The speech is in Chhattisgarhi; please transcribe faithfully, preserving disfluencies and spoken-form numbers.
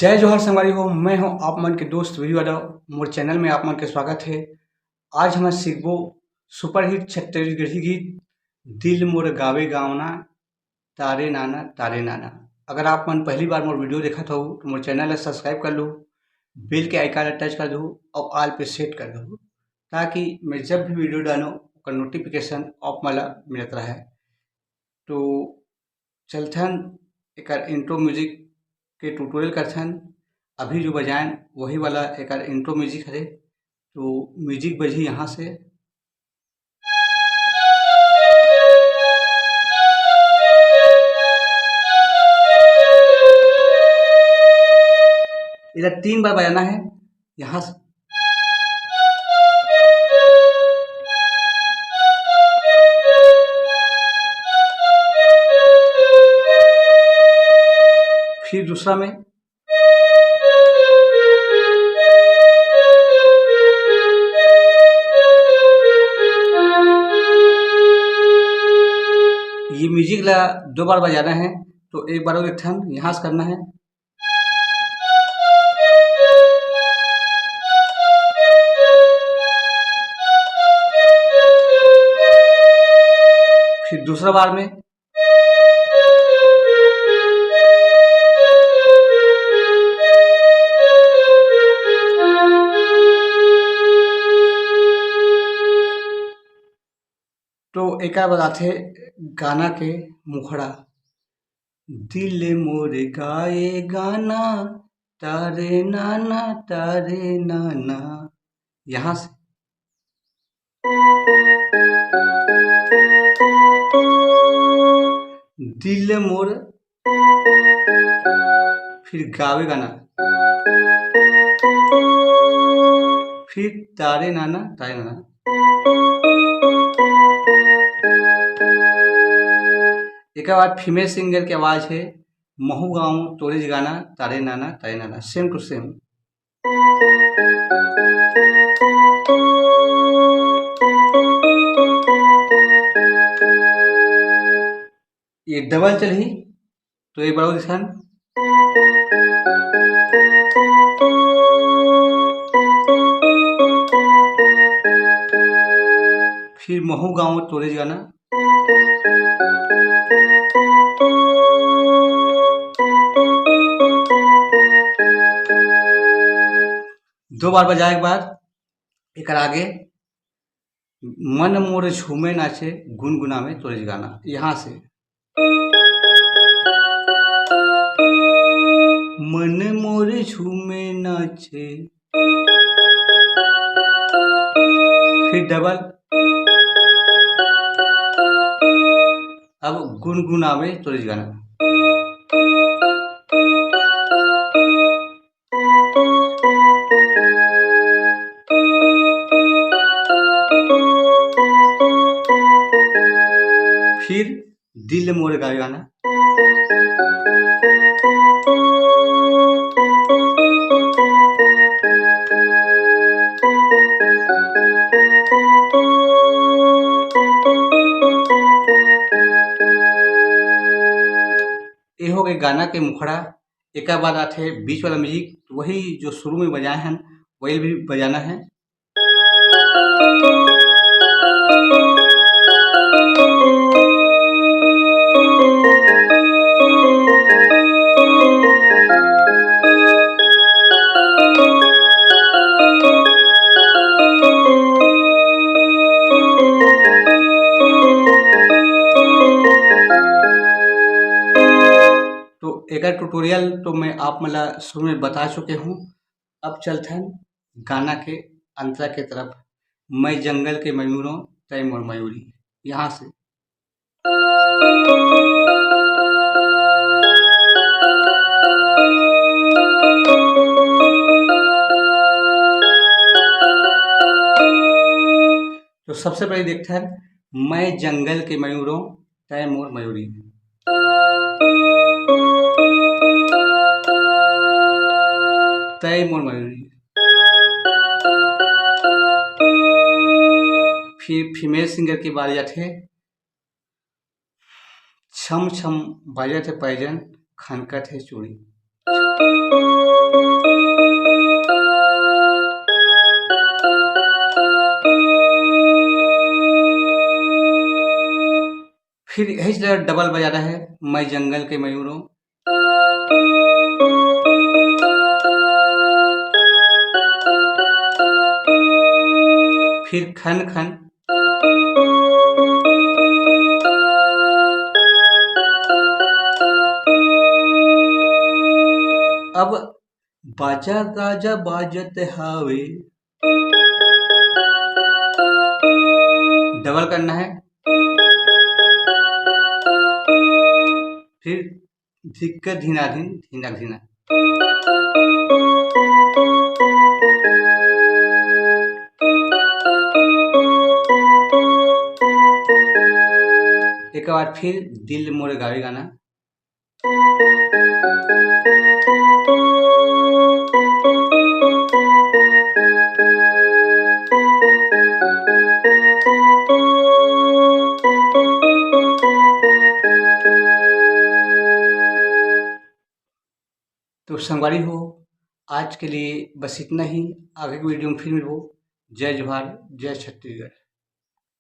जय जोहार संगवारी हो, मैं हूं आप मन के दोस्त वीरू यादव। मोर चैनल में आप मन के स्वागत है। आज हम सीखबो सुपरहिट छत्तीसगढ़ी गीत दिल मोर गावे गावना तारे नाना तारे नाना। अगर आप मन पहली बार मोर वीडियो देखत हो तो मोर चैनल ला सब्सक्राइब कर लो, बेल के आइकन ला टच कर दो और ऑल पे सेट कर दो, ताकि मैं जब भी वीडियो डालूं ओकर नोटिफिकेशन आप मन ला मिलत रहे। तो चलथन एकर इंट्रो म्यूजिक के ट्यूटोरियल करथन। अभी जो बजाएन वही वाला एकर इंट्रो म्यूजिक हरे। तो म्यूजिक बजही यहाँ से। इधर तीन बार बजाना है। यहाँ से फिर दूसरा में ये म्यूजिक ला दो बार बजाना है। तो एक बार और एक ठन यहाँ से करना है। फिर दूसरा बार में तो एकर बाद आथे गाना के मुखड़ा। दिल मोर गाए गाना तारे नाना तारे नाना। यहाँ से दिल मोर फिर गावे गाना फिर तारे नाना तारे नाना। एक बाद फीमेल सिंगर के आवाज है। महू गाँव तोरे जगाना तारे नाना तारे नाना, सेम टू सेम। ये डबल चलही। तो एक बार और ध्यान। फिर महू गाँव तोरे जगाना। दो बार बजाए के बाद एकर आगे मन मोर झूमे नाचे गुनगुनावे तोरे गाना। यहाँ से मन मोर झूमे नाचे, फिर डबल। अब गुनगुनावे तोरे गाना। फिर दिल मोर गावे गाना। ये हो गए गाना के मुखड़ा। एकर बाद आथे बीच वाला म्यूजिक, तो वही जो शुरू में बजाए हैं वही भी बजाना है। तो एकर ट्यूटोरियल तो मैं आप मन ला शुरू में बता चुके हूँ। अब चलथन गाना के अंतरा के तरफ। मैं जंगल के मयूरों, तय मोर मयूरी। यहाँ से तो सबसे पहले देखते हैं, मैं जंगल के मयूरों, तय मोर मयूरी। तय मोर मयूरी। फिर फीमेल सिंगर के बारे जाथे। छम छम बाजत हे पैजन, खनकत हे चूड़ी। फिर यही चीज डबल बजाना है, मैं जंगल के मयूर हूँ। फिर खन खन। अब बाजा गाजा बाजत हावे, डबल करना है। फिर धिक्क धिना धिन, धिनक धिना। एक बार फिर दिल मोरे गावे गाना। तो संगवारी हो, आज के लिए बस इतना ही। आगे की वीडियो में फिर मिलबो। जय जोहार, जय छत्तीसगढ़।